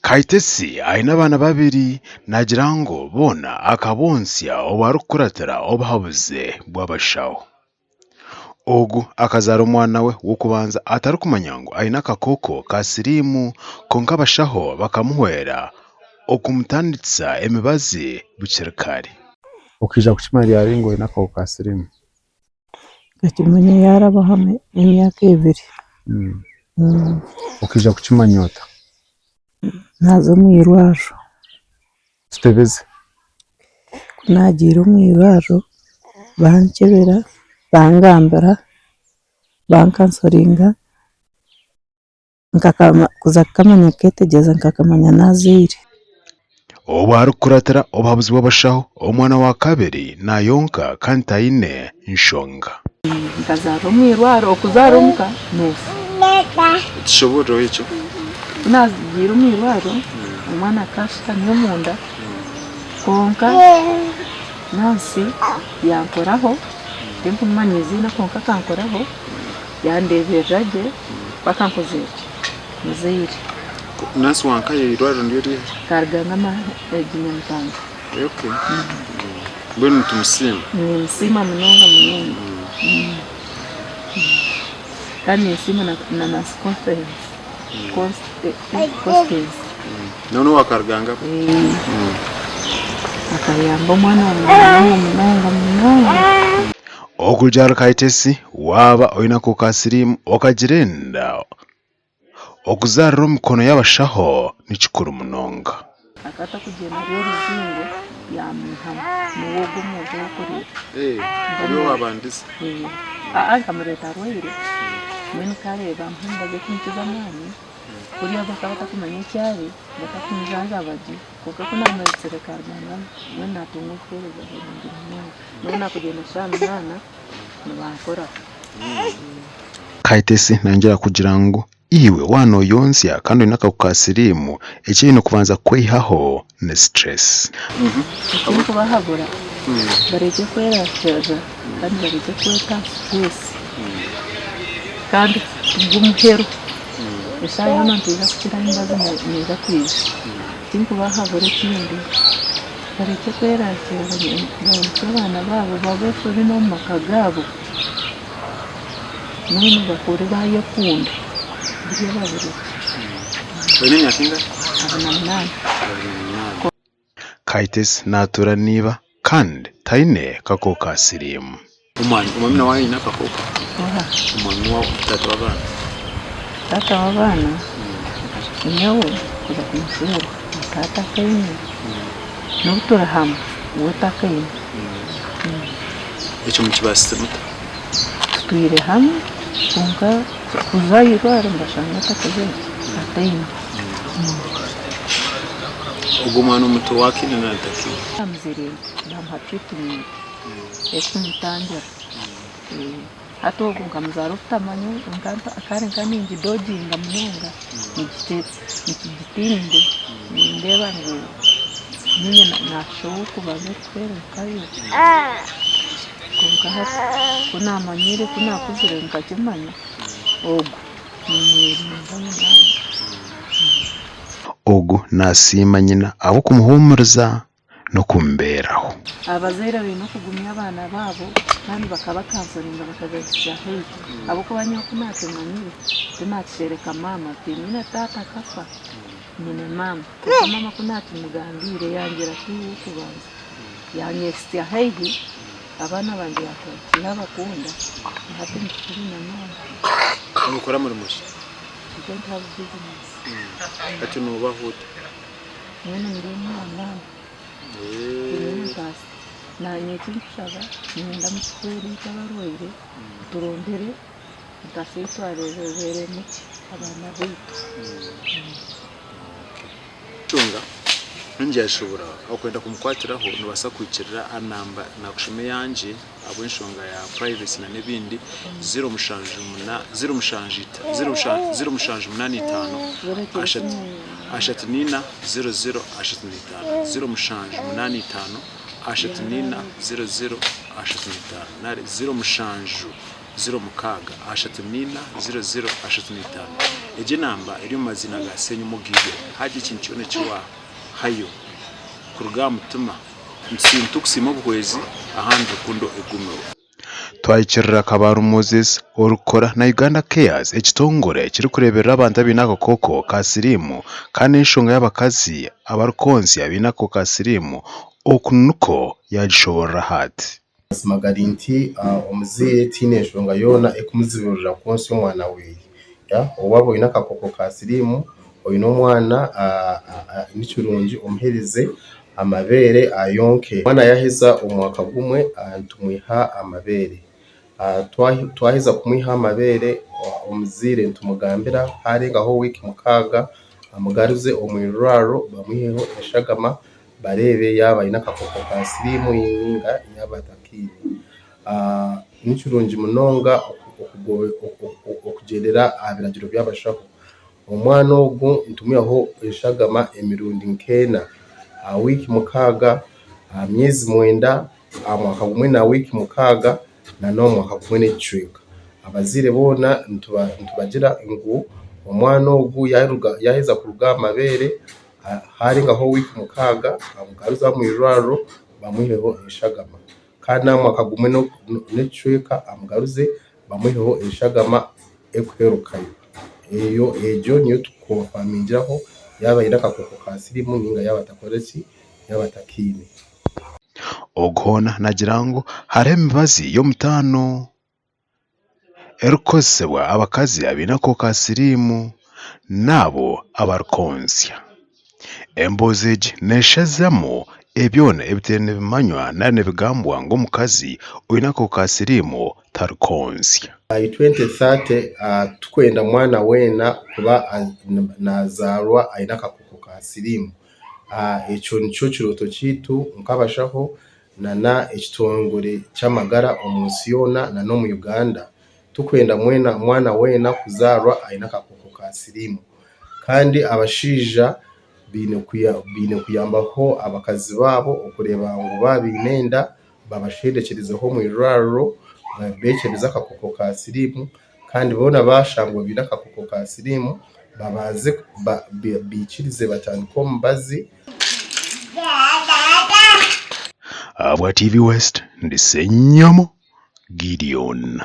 Kaitesi aine abaana babiri, naagira ngu boona akabontsya obu arikukuratira obuhabuzi bw'abashaho. Ogu akazaara omwana we w'okubanza atarikumanya ngu aine akakooko ka siriimu kwonka abashaho bakamuhwera okumutandikisa emibazi bukiri kare. Okaija kukimanya ryari ngu oine akahuka ka siriimu? Nkakimanya yaarabaho emyaka ebiri. Okaija kukimanya ota? Naaza omu irwariro. Tutebeze. Ku naagiire omu irwariro bankyebera, bangambira, bankansoringa, kuza kukamanya kukeetegyereza nkakamanya naazaire. Obu arikukuratira obuhabuzi bw'abashaho, omwana wa kabiri naayonka kandi taine nshonga. Nkazaarwa omu irwariro, okuzaara omuka noofa. Tushoboororeho ekyo. Ku naagiire omu irwariro, omwana akaba ashutami omunda, kwonka naasi yankoraho, tinkumumanya eiziina kwonka akankoraho, yandeeberera gye, ku akankozire gye. Muzaire. Nurse wa nkahi eirwariro niryo riiha? Karugangama egi Nyamitanga. Okay. Mbwenu nitumusiima? Nimusiima munonga munonga. Kandi ninsiima na Nurse Constance. Constance. Nawe n'owa Karugangama? Akayamba omwana wangye munonga munonga munonga. Okurugiirira Kaitesi, waaba oine akahuka ka siriimu okagira enda, Okuzaarira omu mikono y'abashaho ni kikuru munonga. Akaba atakugyenda ari oruzingo yaamwihamu niwe ogwo omwojo ou orikureeba. Niwe owaabandize? Aa nkamureeta arwaire mbwenu ku areeba mpa emibazi erikumukiza amaani, kuriya bakaba batakumanya eki ari, batakumujanjaba gye, kwonka ku naamureetsire Karugangama mbwenu naatunga obuheereza burungi munonga. Nobu naakugyenda shaaha munaana nibankoraho. Kaitesi nayongyera kugira ngu iwe waaba noyonzya kandi oine akahuka ka siriimu, eki oine kubanza kweihaho ni stress. Ekindikubahabura barekye kwerarikirira kandi barekye kweta stress kandi tigumuheru eshaaha yoona nitwija kukiraho embazo neija kwija. Ekinkubahabura ekindi barekye kwerarikirira barekye abaana baabo babe free n'omu maka gaabo. Mbwenu bakure bayekunda buryo babirekye. Oine emyaka engahi? 28. Kaitesi naatuura na iba kandi taine kakooko ka siriimu. Omwami omwami nawe aine akakooko? Oha? Omwami wa taata w'abaana. Taata w'abaana nyowe kuza kumushwerwa akaba atakaine n'obu turi hamwe we takaine. Ekyo mukibaasize muta? Tutwire hamwe kwonka kuza aha irwariro nibashanga atakozire ki? Ataine. Ogwo mwana omuto waakaine nari takaine? Bamuziire bamuha treatment erikumutangira. Hati ogwo nkamuzaara obutamanya kare nkaba ningidoginga munonga nikigitiinire nindeeba ngu niinye naashusha ow'okubanza okufeera nkayo. Kwonka hati ku naamanyire ku naakuzire nkakimanya ogwo nimwerinda munonga. Ogu naasiima nyina ahabw'okumuhuumuriza n'okumubeeraho. Abazaire baine okugumya abaana baabo kandi bakabakansoringa bakabahitsya haihi ahabw'okuba nyowe ku naakimanyire tinaakishereka maama nti nyine taata akafa nyine maama kwonka maama ku naakimugambiire yangira ati iwe ow'okubanza yanyehitsya haihi abaana bangye yaatandika yabakunda na hati nitukira na maama. Nookora murimo ki? I don't have business. Hati noobaho ota? Mbwenu ndi omwana tinyine ntaasya. Naanye eki nkushaba niinyenda mutuhwere itwe abarwaire muturondere ntaasya ei twareebereremu gye abaana baitu. Enshonga nyingi yashobora okwenda kumukwatiraho nobasa kuhikirira aha namba nakushoma eyangye ahabw'enshonga ya privacy na n'ebindi 07 07 85 34 00 35 0785 34 00 35 nari 07. 06 34 00 35. Egyo enamba eri omu maziina ga Ssenyomo Gideon. Haagira ekintu kyona eki waahayo kuruga aha mutima, nitukusiima obuhwezi ahandi rukundo egumeho. Twahikirira Kabaru Moses orikukora na Uganda Cares ekitongore ekirikureeberera abantu abaine akakooko ka siriimu kandi n'enshonga y'abakazi abarikwontsya abaine akakooko ka siriimu oku nikwo yaagishoboorora ati. Amazima gari nti omuzaire tihaine enshonga yoona erikumuzibirira kwontsya omwana we. Waaba oine akakooko ka siriimu oine omwana ni kirungi omuheereze amabeere ayonke. Omwana yaaheza omwaka gumwe nitumwiha amabeere, twaheza kumwiha amabeere omuzaire nitumugambira haarengaho wiiki mukaaga amugaruze omu irwariro bamwiheho eshagama bareebe yaaba aine akakooko ka siriimu nainga yaaba atakaine. Ni kirungi munonga okugyendera aha biragiro by'abashaho. Omwana ogu nitumwihaho eshagama emirundi nk'ena aha wiiki mukaaga, aha myezi mwenda, aha mwaka gumwe na wiiki mukaaga n'omu mwaka gumwe n'ekicweka. Abazaire boona nitubagira ngu omwana ogu yaaheza kuruga aha mabeere haarengaho wiiki mukaaga bamugaruze omu irwariro bamwiheho eshagama. Kandi n'aha mwaka gumwe n'ekicweka amugaruze bamwiheho eshagama erikuheerukayo. Eyo egyo niyo turikukonfamingiraho yaaba aine akakooko ka siriimu nainga yaaba atakoreki, yaaba atakaine. Ogu hoona naagira ngu hariho emibazi y'omutaano erikukozesibwa abakazi abaine akakooko ka siriimu n'abo abarikwontsya. Emboozi egi neeshazamu ebyona ebitwire nibimanywa nari nibigambwa ngu omukazi oine akakooko ka siriimu tarikwontsya. By 2030 titukwenda mwana weena kuba nazaarwa aine akakooko ka siriimu. Ekyo nikyo kirooto kyaitu nk'abashaho nana ekitongore ky'amagara omu nsi yoona nana omu Uganda. Titukwenda mwana weena kuzaarwa aine akakooko ka siriimu. Kandi abashaija baine kuyambaho abakazi baabo okureeba ngu baaba baine enda babashendekyerezeho omu irwariro beekyebeze akakooko ka siriimu kandi boona baashangwa baine akakooko ka siriimu babanze baikirize batandike omubazi. Ahabwa TV West, ndi Ssenyomo Gideon.